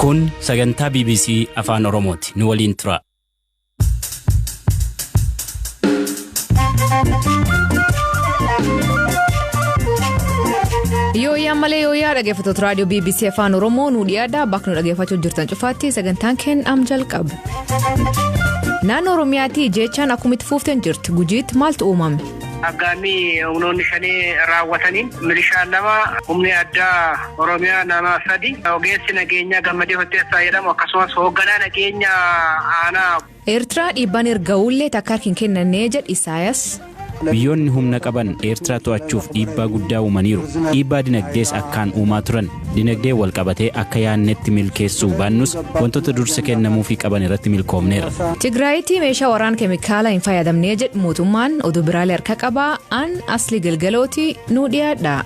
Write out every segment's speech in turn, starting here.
Kun sagantaa BBC Afaan Oromooti. Nu waliin tura. Yooyyaa malee yooyyaa dhaggeeffattoota raadiyoo BBC Afaan Oromoo nu dhiyaadha. Bakka nu dhaggeeffachuu jirtan cufaatti sagantaan keenya am jalqaba. Naannoo Oromiyaatti jechaan akkumitti fuufteen jirti. Gujiitti maaltu uumame? Aggaamii humnoonni shanii raawwataniin milishaan 2, humni addaa Oromiyaa nama 3, ogeessi nageenyaa Gammadee Hotteessaa jedhamu akkasumas hoogganaa nageenya aanaa. Eertiraa dhiibbaan erga'uullee takka harki hin kennannee jedhe Isaayaas. Biyyoonni humna qaban Eertiraa to'achuuf dhiibbaa guddaa uumaniiru. Dhiibbaa dinagdees akkaan uumaa turan. Dinagdee wal qabatee akka yaadnetti milkeessuu baannus wantoota dursa kennamuufii qaban irratti milkoomneerra. Tigraayitti meeshaa waraana keemikaala hin fayyadamnee jedhu mootummaan oduu biraalee harka qabaa an asli galgalooti nu dhiyaadha.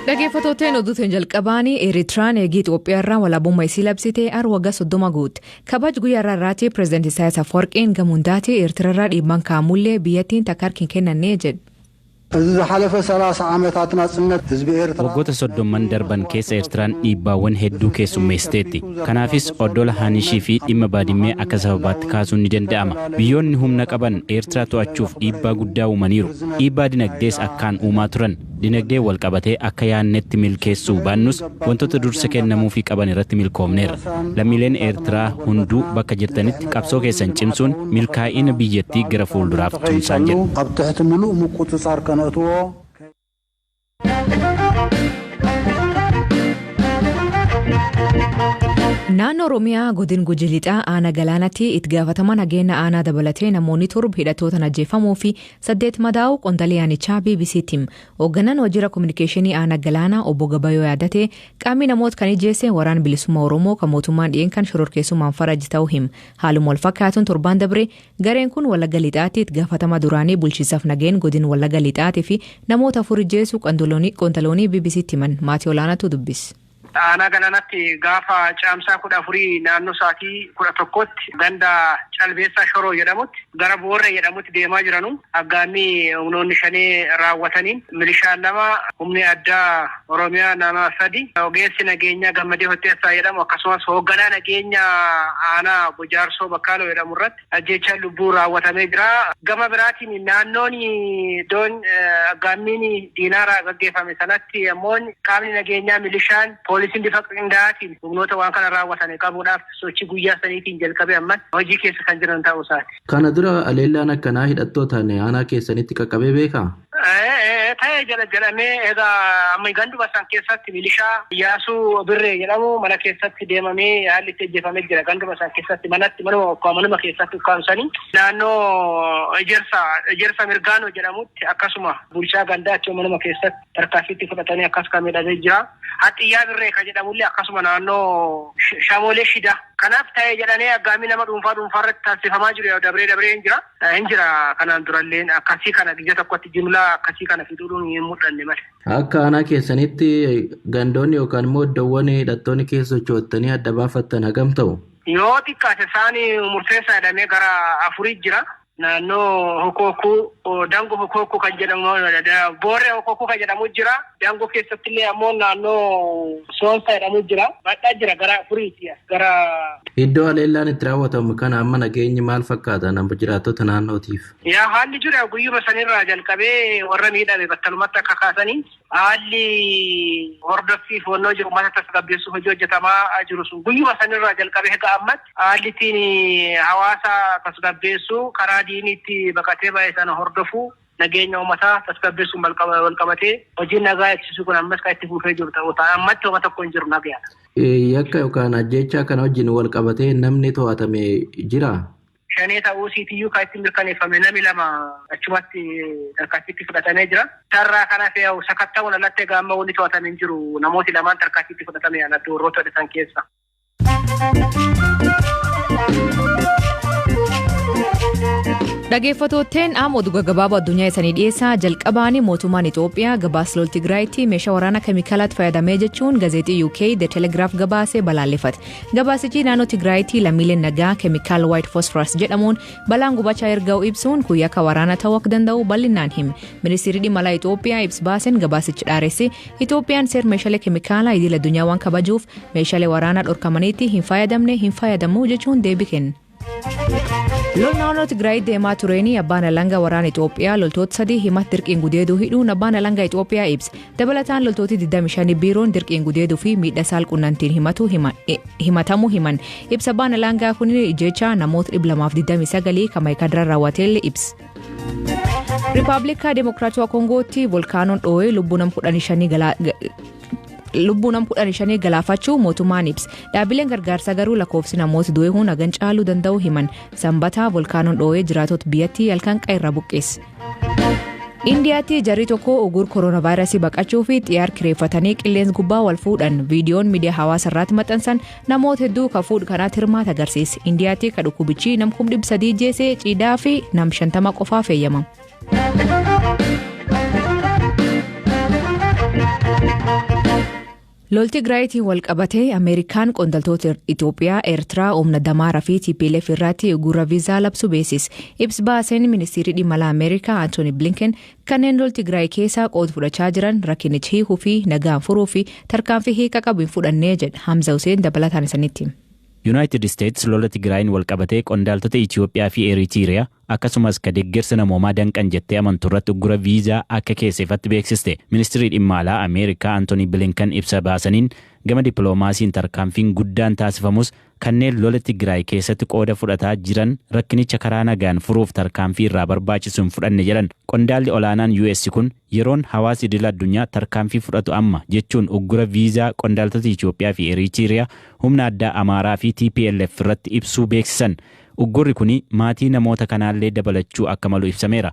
Dhaggeeffattooteen oduutiin jalqabaanii Eritiraan eegii Itoophiyaarraa walaabummaa isii labsitee ar waggaa 30 guutte. Kabaj guyyaa irraa irraatti pireezidaantii Isaayyaas Afwarqiin gamundaati Eertiraarraa dhiibbaan kaa'amullee biyyattiin takka harki hin kennannee jedhe. እዚ ዝሓለፈ 30 ዓመታት ናጽነት ህዝቢ ኤርትራ Waggoota soddomman darban keessa Eertiraan dhiibbaawwan hedduu keessummeessiteetti. Kanaafis oddola Haanishii fi dhimma Baadimmee akka sababaatti kaasuun ni danda'ama. Biyyoonni humna qaban Eertiraa to'achuuf dhiibbaa guddaa uumaniiru. Dhiibbaa dinagdees akkaan uumaa turan. Dinagdee wal qabatee akka yaadnetti milkeessuu baannus wantoota dursa kennamuufii qaban irratti milkoomneerra. Lammiileen Eertiraa hunduu bakka jirtanitti qabsoo keessan cimsuun milkaa'ina biyyattii gara fuulduraaf tumsaan jedha. ኣብ ትሕቲ ሙሉእ ምቁፅፃር ከነእትዎ Naannoo Oromiyaa godin Gujii Lixaa aanaa galaanatti itti gaafatama nageenya aanaa dabalatee namoonni 7 hidhattootaan ajjeefamuu fi 8 madaa'uu qondaalli aanichaa BBC'tti hime. Hoogganaan waajjira kominikeeshinii aanaa galaanaa obbo Gabayoo yaadate qaamni namoota kan ijjeesse waraana bilisummaa Oromoo kan mootummaan dhiyeen kan shororkeessummaan farajji ta'uu hima. Haaluma wal fakkaatuun torbaan dabre gareen kun Wallagga Lixaatti itti gaafatama duraanii bulchiinsaaf nageen godin Wallagga Lixaatii fi namoota 4 ijjeessuu qondaloonii BBC'tti himan. Maatii olaanaatu dubbise. Aanaa galaanatti gaafa caamsaa 14 naannoo sa'aatii 11tti ganda Calbeessaa Shoroo jedhamutti gara Boorree jedhamutti deemaa jiranu aggaamii humnoonni shanii raawwataniin milishaan 2, humni addaa Oromiyaa nama 3, ogeessi nageenyaa Gammadee Hotteessaa jedhamu akkasumas hoogganaa nageenya aanaa Bojaarsoo Bakkaaloo jedhamu irratti ajjeechaan lubbuu raawwatamee jira. Gama biraatiin naannoon iddoon aggaammiin diinaa gaggeeffame sanatti ammoo qaamni nageenyaa milishaan poolisiin bifa qindaa'aatiin humnoota waan kana raawwatan qabuudhaaf sochii guyyaa saniitiin jalqabee ammas hojii keessa kan jiran ta'uu isaati. Kana dura aleellaan akkanaa hidhattootaan aanaa keessanitti qaqqabee beekaa? Ta'ee jala jedhamee egaa amma ganduma san keessatti milishaa Iyyaasuu Birree jedhamu mana keessatti deemamee haalli itti ajjeefamee jira. Ganduma san keessatti manatti manuma keessatti ukkaamsanii naannoo ejersa Mirgaanoo jedhamutti akkasuma bulchaa gandaa achii manuma keessatti tarkaanfiitti fudhatanii akkas kan miidhamee jira. Haxxiyyaa Birree kan jedhamullee akkasuma naannoo Shamoolee Shida. Kanaaf ta'ee jedhanii aggaamii nama dhuunfaa dhuunfaa irratti taasifamaa jiru yaa dabree dabree hin jira. Hin jira kanaan durallee akkasii kana biyya tokkotti jimlaa akkasii kana fiduudhuun hin mul'anne malee. Akka aanaa keessanitti gandoonni yookaan immoo iddoowwan hidhattoonni keessa socho'attanii adda baafattan hagam ta'u? Yoo xiqqaate isaan murteessaa jedhamee gara 4 jira. Naannoo Hokookuu, Dangoo Hokookuu kan jedhamu, Booree Hokookuu kan jedhamu jira. Dangoo keessatti illee ammoo naannoo Soonsaa jedhamu jira. Bal'aa jira gara 4 gara. Iddoo haleellaan itti raawwatamu kana amma nageenyi maal fakkaata nama jiraattota naannootiif? Yaa haalli jiru guyyuma sanirraa jalqabee warra miidhame battalumatti akka kaasanii haalli hordoffii foonnoo jiru uummata tasgabbeessuuf hojii hojjetamaa jiru sun guyyuma sanirraa jalqabee hanga ammatti haalli ittiin hawaasa tasgabbeessuu karaa diiniitti baqatee ba'e sana hordofuu nageenya uummataa tasgabbeessuun wal qabatee hojiin nagaa eegsisuu kun ammas kan itti fufee jiru ta'uu ta'a. Ammatti homa tokko hin jiru nagaadha. Yakka yookaan ajjeechaa kana wajjin wal qabatee namni to'atame jira? Shanee ta'uu siitiyyuu kan itti mirkaneeffame namni 2 achumatti tarkaanfiitti fudhatamee jira. Sarraa kanaaf yaa'u sakatta'uun alatti egaa amma wanni to'atame hin jiru. Namooti lamaan tarkaanfiitti fudhatame alatti warroota hidhatan keessa. Dhaggeeffattootteen amma oduu gaggabaaboo addunyaa isanii dhiyeessaa. Jalqabaanii mootummaan Itoophiyaa gabaasa lol Tigraayitti meeshaa waraanaa keemikaalaatti fayyadamee jechuun gazeexii UK The Telegraph gabaasee balaaleffate. Gabaasichi naannoo Tigraayitti lammiileen nagaa keemikaal White Phosphorus jedhamuun balaan gubachaa erga'u ibsuun kun yakka waraanaa ta'uu akka danda'u bal'inaan hime. Ministeerri dhimma alaa Itoophiyaa ibsa baaseen gabaasichi dhaaresse. Itoophiyaan seera meeshaalee keemikaalaa idil addunyaa waan kabajuuf meeshaalee waraanaa dhorkamaniitti hin fayyadamne, hin fayyadamu jechuun deebii kenne. Lol naannoo Tigraay deemaa tureen abbaan alangaa waraana Itoophiyaa loltoota sadii himatti dirqiin gudeeduu hidhuun abbaan alangaa Itoophiyaa ibse. Dabalataan loltooti 25 biiroon dirqiin gudeeduu fi miidhaa saalqunnamtiin himatamuu himan. Ibsa abbaan alangaa kun jecha namoota 229 kan Maayikaadiraan raawwateellee ibsa. Riippaabilikaa Dimokiraatawaa Koongootti volkaanoon dhoo'ee lubbuu nam 15 galaafachuu mootummaan ibsa. Dhaabbileen gargaarsaa garuu lakkoofsi namoota du'e hun hagan caaluu danda'u himan. Sanbataa volkaanoon dhoo'ee jiraatota biyyattii halkan qeerra buqqeesse. Indiyaatti jarri tokko ugur kooronaavaayirasii baqachuu fi xiyyaara kireeffatanii qilleensa gubbaa wal fuudhan. Viidiyoon miidiyaa hawaasaa irratti maxxansan namoota hedduu kan fuudhu kanaatti hirmaata agarsiise. Indiyaatti kan dhukkubichi nam 300,000 jeesee ciidaa fi nam 50 qofaaf eeyyamama. Lol Tigraayitiin wal qabatee Ameerikaan qondaaltota Itoophiyaa, Eertiraa, humna Damaaraa fi TPLF irratti uggura viizaa labsuu beeksise. Ibsa baaseen ministeerri dhimma alaa Ameerikaa Antooni Blinken kanneen lol Tigraay keessaa qooda fudhachaa jiran rakkinicha hiikuu fi nagaan furuu fi tarkaanfii hiika qabu hin fudhannee jedha. Hamza Hussein dabalataan isanitti. Yuunaayitid Isteets lola Tigraayin wal qabatee qondaaltota Itoophiyaa fi Eritiriyaa akkasumas ka deeggarsa namoomaa danqan jettee amantu irratti uggura viizaa akka keesseefatti beeksiste. Ministeerri dhimma alaa Ameerikaa Antooni Blinken ibsa baasaniin gama dippiloomaasiin tarkaanfiin guddaan taasifamus kanneen lola Tigraay keessatti qooda fudhataa jiran rakkinicha karaa nagaan furuuf tarkaanfii irraa barbaachisu hin fudhanne jedhan. Qondaalli olaanaan US kun yeroon hawaasi idil addunyaa tarkaanfii fudhatu amma jechuun uggura viizaa qondaaltota Itoophiyaa fi Eritiriyaa, humna addaa Amaaraa fi TPLF irratti ibsuu beeksisan. Uggurri kun maatii namoota kanaallee dabalachuu akka malu ibsameera.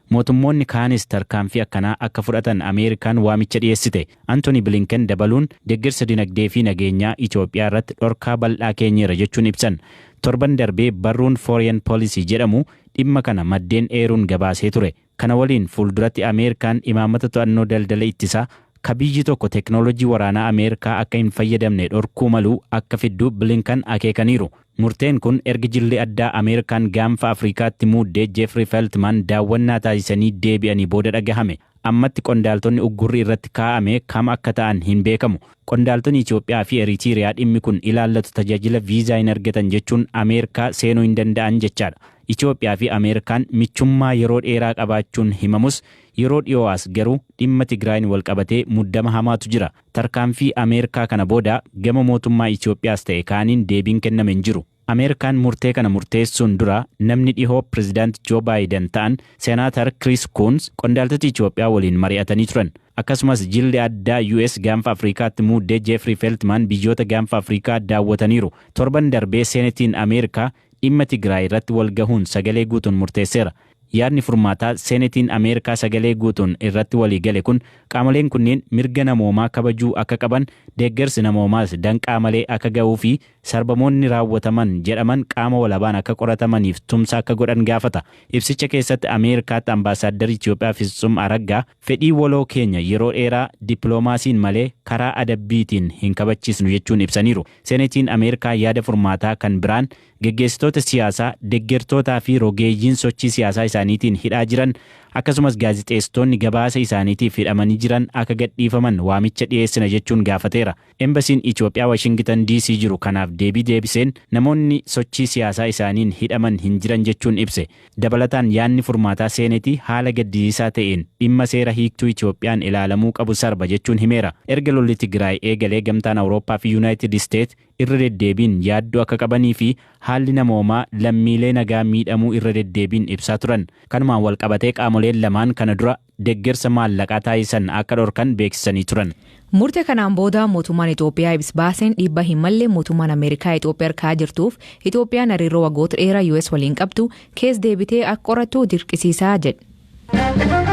Mootummoonni kaanis tarkaanfii akkanaa akka fudhatan Ameerikaan waamicha dhiyeessite. Antooni Blinken dabaluun deeggarsa dinagdee fi nageenyaa Itoophiyaa irratti dhorkaa bal'aa keenyeera jechuun ibsan. Torban darbee barruun Foreign Policy jedhamu dhimma kana maddeen eeruun gabaasee ture. Kana waliin fuulduratti Ameerikaan imaammata to'annoo daldala ittisaa ka biyyi tokko teeknooloojii waraanaa Ameerikaa akka hin fayyadamne dhorkuu malu akka fiddu Blinken akeekaniiru. Murteen kun erga jilli addaa Ameerikaan gaanfa Afrikaatti muuddee Jeffrey Feltman daawwannaa taasisanii deebi'anii booda dhagahame. Ammatti qondaaltonni uggurri irratti kaa'ame kam akka ta'an hin beekamu. Qondaaltonni Itoophiyaa fi Eritiriyaa dhimmi kun ilaallatu tajaajila viizaa hin argatan jechuun Ameerikaa seenuu hin danda'an jechaadha. Itoophiyaa fi Ameerikaan michummaa yeroo dheeraa qabaachuun himamus yeroo dhiyoo as garuu dhimma Tigraayin wal qabatee muddama hamaatu jira. Tarkaanfii Ameerikaa kana booda gama mootummaa Itoophiyaas ta'e kaaniin deebiin kenname hin jiru. Ameerikaan murtee kana murteessuun dura namni dhihoo pirezidaant Joo Baayiden ta'an Seenaatar Chris Coons qondaaltota Itoophiyaa waliin mari'atanii turan. Akkasumas jilli addaa US gaanfa Afrikaatti muuddee Jeffrey Feltman biyyoota gaanfa Afrikaa daawwataniiru. Torban darbee Seenetiin Ameerikaa dhimma Tigraay irratti wal gahuun sagalee guutuun murteesseera. Yaadni furmaataa Seenetiin Ameerikaa sagalee guutuun irratti walii gale kun qaamoleen kunneen mirga namoomaa kabajuu akka qaban, deeggarsi namoomaas danqaa malee akka ga'uu fi sarbamoonni raawwataman jedhaman qaama walabaan akka qoratamaniif tumsa akka godhan gaafata. Ibsicha keessatti Ameerikaatti ambaasaaddar Itoophiyaa Fitsum Araggaa fedhii waloo keenya yeroo dheeraa dippiloomaasiin malee karaa adabbiitiin hin kabachiisnu jechuun ibsaniiru. Seenetiin Ameerikaa yaada furmaataa kan biraan geggeessitoota siyaasaa, deeggartootaa fi rogeeyyiin sochii siyaasaa isaaniitiin hidhaa jiran, akkasumas gaazixeessitoonni gabaasa isaaniitiif hidhamanii jiran akka gadhiifaman waamicha dhiyeessina jechuun gaafateera. Embasiin Itoophiyaa Washington DC jiru kanaaf deebii deebiseen namoonni sochii siyaasaa isaaniin hidhaman hin jiran jechuun ibse. Dabalataan yaadni furmaataa seenetii haala gaddisiisaa ta'een dhimma seera hiiktuu Itoophiyaan ilaalamuu qabu sarba jechuun himeera. Erga lolli Tigraay eegalee gamtaan Awurooppaa fi Yuunaayitid Isteet irra deddeebiin yaaddoo akka qabanii fi haalli namoomaa lammiilee nagaa miidhamuu irra deddeebiin ibsaa turan. Kanumaan wal qabatee qaamoleen lamaan kana dura deeggarsa maallaqaa taasisan akka dhorkan beeksisanii turan. Murtee kanaan booda mootummaan Itoophiyaa ibsa baaseen dhiibbaa hin malle mootummaan Ameerikaa Itoophiyaa harkaa jirtuuf Itoophiyaan hariiroo waggoota dheeraa US waliin qabdu keessa deebitee akka qorattu dirqisiisaa jedhe.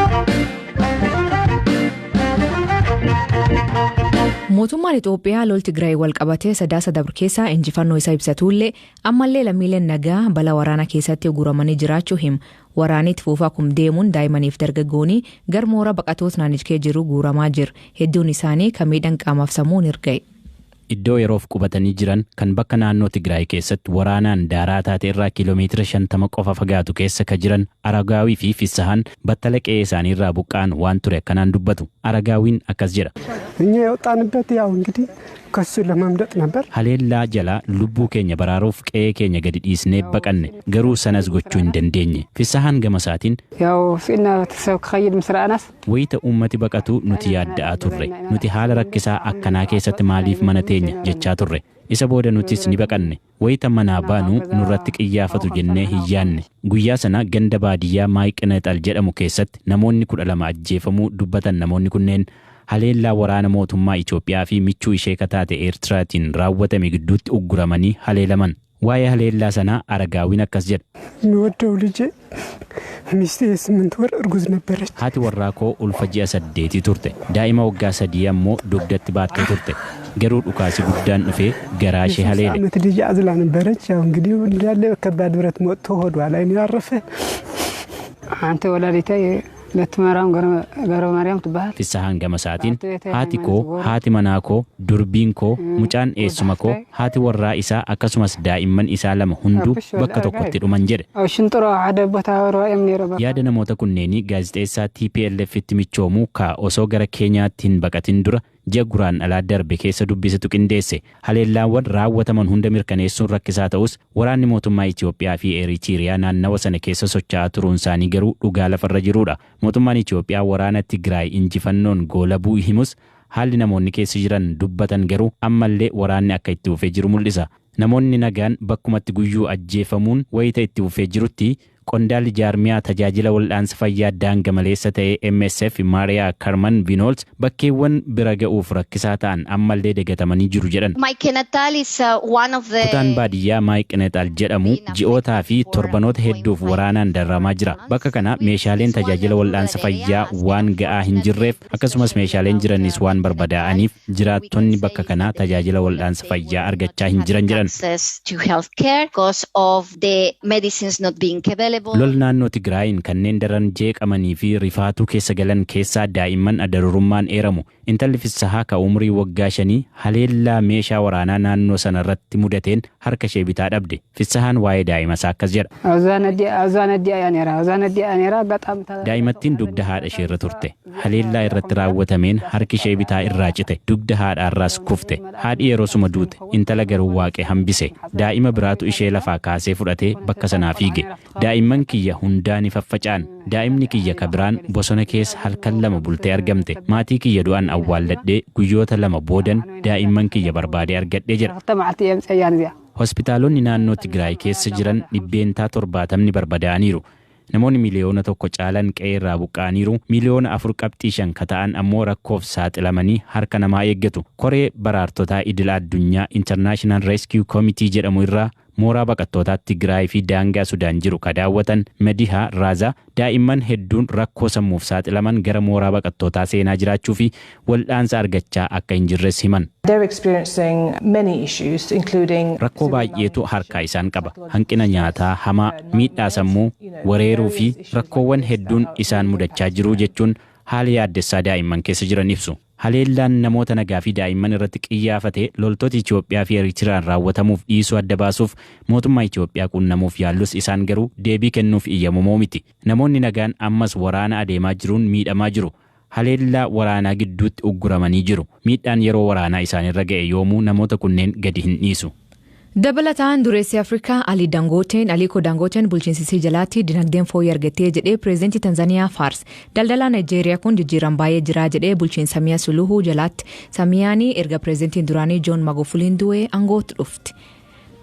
Mootummaan Itoophiyaa lol Tigraay wal qabatee Sadaasa dabre keessa injifannoo isaa ibsatullee, ammallee lammiileen nagaa balaa waraanaa keessatti uguramanii jiraachuu hima. Waraanni itti fufaa kum deemuun daa'immaniif dargaggoonni gara mooraa baqattoota naannicha jiru guuramaa jira. Hedduun isaanii kan miidhaan qaamaaf sammuun erga'e. Iddoo yeroof qubatanii jiran kan bakka naannoo Tigraay keessatti waraanaan daaraa taate irraa kiiloomeetira 50 qofa fagaatu keessa ka jiran Aragaawii fi Fissahaan battala qe'ee isaanii irraa buqqa'an waan ture akkanaan dubbatu. Aragaawiin akkas jedha. እኛ የወጣንበት ያው እንግዲህ ከሱ ለማምለጥ ነበር። Haleellaa jalaa lubbuu keenya baraaruuf qe'ee keenya gadi dhiisnee baqanne, garuu sanas gochuu hin dandeenye. Fissahaan gama isaatiin, ያው ስኢልና ሰብ ክኸይድ ምስ ረኣናስ wayita uummati baqatu nuti yaadda'aa turre. Nuti haala rakkisaa akkanaa keessatti maaliif mana teenya jechaa turre. Isa booda nutis ni baqanne. Wayita manaa baanu nurratti qiyyaafatu jennee hin yaanne. Guyyaa sana ganda baadiyyaa Maayiqinaxal jedhamu keessatti namoonni 12 ajjeefamuu dubbatan. Namoonni kunneen haleellaa waraana mootummaa Itoophiyaa fi michuu ishee kataate Eertiraatiin raawwatame gidduutti ugguramanii haleelaman. Waa'ee haleellaa sanaa Aragaawiin akkas jedha. የሚወደው ልጄ ሚስቴ የ8 ወር እርጉዝ ነበረች። Haati warraa koo ulfa ji'a 8 turte. Daa'ima waggaa 3 ammoo dugdatti baattee turte. Garuu dhukaasi guddaan dhufee garaa ishee የ3 haleele. ዓመት ልጅ አዝላ ነበረች። ያው እንግዲህ እንዳለ ከባድ ብረት ወጥቶ ሆዷ ላይ ነው ያረፈ። ሓንቲ ወላዲተይ ለትመራም ገብረ ማርያም ትበሃል። Fissahaan gama isaatiin, haati koo, haati manaa koo, durbiin koo, mucaan eessuma koo, haati warraa isaa akkasumas daa'imman isaa lama hunduu bakka tokkotti dhuman jedhe. ኣብ ሽንጥሮ ሓደ ቦታ ርዋዮም ነይሮም። Yaada namoota kunneenii gaazexeessaa TPLF itti michoomuu ka osoo gara Keenyaatti hin baqatin dura ji'a Guraandhalaa darbe keessa dubbisetu qindeesse. Haleellaawwan raawwataman hunda mirkaneessuun rakkisaa ta'us, waraanni mootummaa Itoophiyaa fi Eritiriyaa naannawa sana keessa socho'aa turuun isaanii garuu dhugaa lafarra jirudha. Mootummaan Itoophiyaa waraana Tigraay injifannoon goolabuu himus, haalli namoonni keessa jiran dubbatan garuu ammallee waraanni akka itti fufee jiru mul'isa. Namoonni nagaan bakkumatti guyyuu ajjeefamuun wayita itti fufee jirutti, qondaalli jaarmiyaa tajaajila wal'aansa fayyaa daanga maleessa ta'e MSF Maariyaa Karman Vinols bakkeewwan bira ga'uuf rakkisaa ta'an ammallee dagatamanii jiru jedhan. Mai Kinatal is one of the Kutaan baadiyyaa Maayiqinexal jedhamu ji'ootaa fi torbanoota hedduuf waraanaan dararamaa jira. Bakka kana meeshaaleen tajaajila wal'aansa fayyaa waan ga'aa hin jirreef, akkasumas meeshaaleen jiranis waan barbadaa'aniif, jiraattonni bakka kanaa tajaajila wal'aansa fayyaa argachaa hin jiran jedhan. Access to healthcare because of the medicines not being available. Lol naannoo Tigraayin kanneen daran jeeqamanii fi rifaatuu keessa galan keessaa daa'imman adarurummaan eeramu. Intalli Fissahaa ka umurii waggaa 5 haleellaa meeshaa waraanaa naannoo sana irratti mudateen harka ishee bitaa dhabde. Fissahaan waa'ee daa'ima isaa akkas jedha. ኣብዛ ነዲኣ እያ ነይራ፣ ኣብዛ ነዲኣ ነይራ ኣጋጣሚ Daa'imattiin dugda haadha ishee irra turte. Haleellaa irratti raawwatameen harki ishee bitaa irraa cite. Dugda haadhaarraas kufte. Haadhi yeroo suma duute. Intala garuu waaqee hambise. Daa'ima biraatu ishee lafaa kaasee fudhatee bakka sanaa fiige. Daa'imman kiyya hundaa ni faffaca'an. Daa'imni kiyya ka biraan bosona keessa halkan 2 bultee argamte. Maatii kiyya du'an awwaalladhee guyyoota 2 boodan daa'imman kiyya barbaadee argadhee jedha. 2 መዓልቲ እየ ምፀያን እዚኣ። Hospitaalonni naannoo Tigraay keessa jiran 70% barbadaa'aniiru. Namoonni 1 miliyoona caalan qe'ee irraa buqqa'aniiru. 4.5 miliyoona ka ta'an ammoo rakkoof saaxilamanii harka namaa eeggatu. Koree baraartotaa idila addunyaa International Rescue Committee jedhamu irraa mooraa baqattootaa Tigraay fi daangaa Sudaan jiru ka daawwatan Madihaa Raazaa, daa'imman hedduun rakkoo sammuuf saaxilaman gara mooraa baqattootaa seenaa jiraachuu fi wal'aansa argachaa akka hin jirres himan. They're experiencing many issues, including Rakkoo baay'eetu harkaa isaan qaba. Hanqina nyaataa hamaa, miidhaa sammuu, wareeruu fi rakkoowwan hedduun isaan mudachaa jiru jechuun haala yaaddessaa daa'imman keessa jiran ibsu. Haleellaan namoota nagaa fi daa'imman irratti qiyyaafate loltoota Itoophiyaa fi Eritiraan raawwatamuuf dhiisuu adda baasuuf mootummaa Itoophiyaa qunnamuuf yaallus, isaan garuu deebii kennuuf iyyamamoo miti. Namoonni nagaan ammas waraana adeemaa jiruun miidhamaa jiru. Haleellaa waraanaa gidduutti ugguramanii jiru. Miidhaan yeroo waraanaa isaanirra ga'e yoomuu namoota kunneen gadi hin dhiisu. Dabalataan dureessi Afrikaa Ali Dangooteen, Aliko Dangooteen, bulchiinsisii jalaatti dinagdeen fooyyee argattee jedhee pireezidantii Tanzaniyaa faarse. Daldalaa Naayijeeriyaa kun jijjiiran baay'ee jiraa jedhee bulchiinsa Samiyaa Suluhuu jalaatti. Samiyaan erga pireezidantiin duraanii Joon Magufuliin du'ee aangootti dhufti.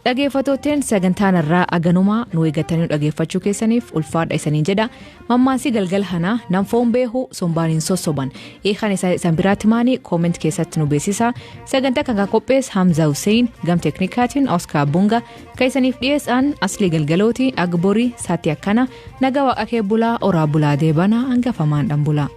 Dhageeffattootteen, sagantaan irraa aganumaa nu eeggatanii dhageeffachuu keessaniif ulfaadha isaniin jedha. Mammaansii galgal hanaa nam foon beeku sombaan hin sossoban. Hiikan isan biraatti maanii comment keessatti nu beeksisa. Sagantaa kan qopheesse Hamza Hussein, gam teeknikaatiin Oscar Bunga, kan isaniif dhiyeessan Aslii Galgalooti. Agborii saatti akkana nagaa waaqa kee bulaa, oraa bulaa, deebanaa hangafamaan dhan bulaa.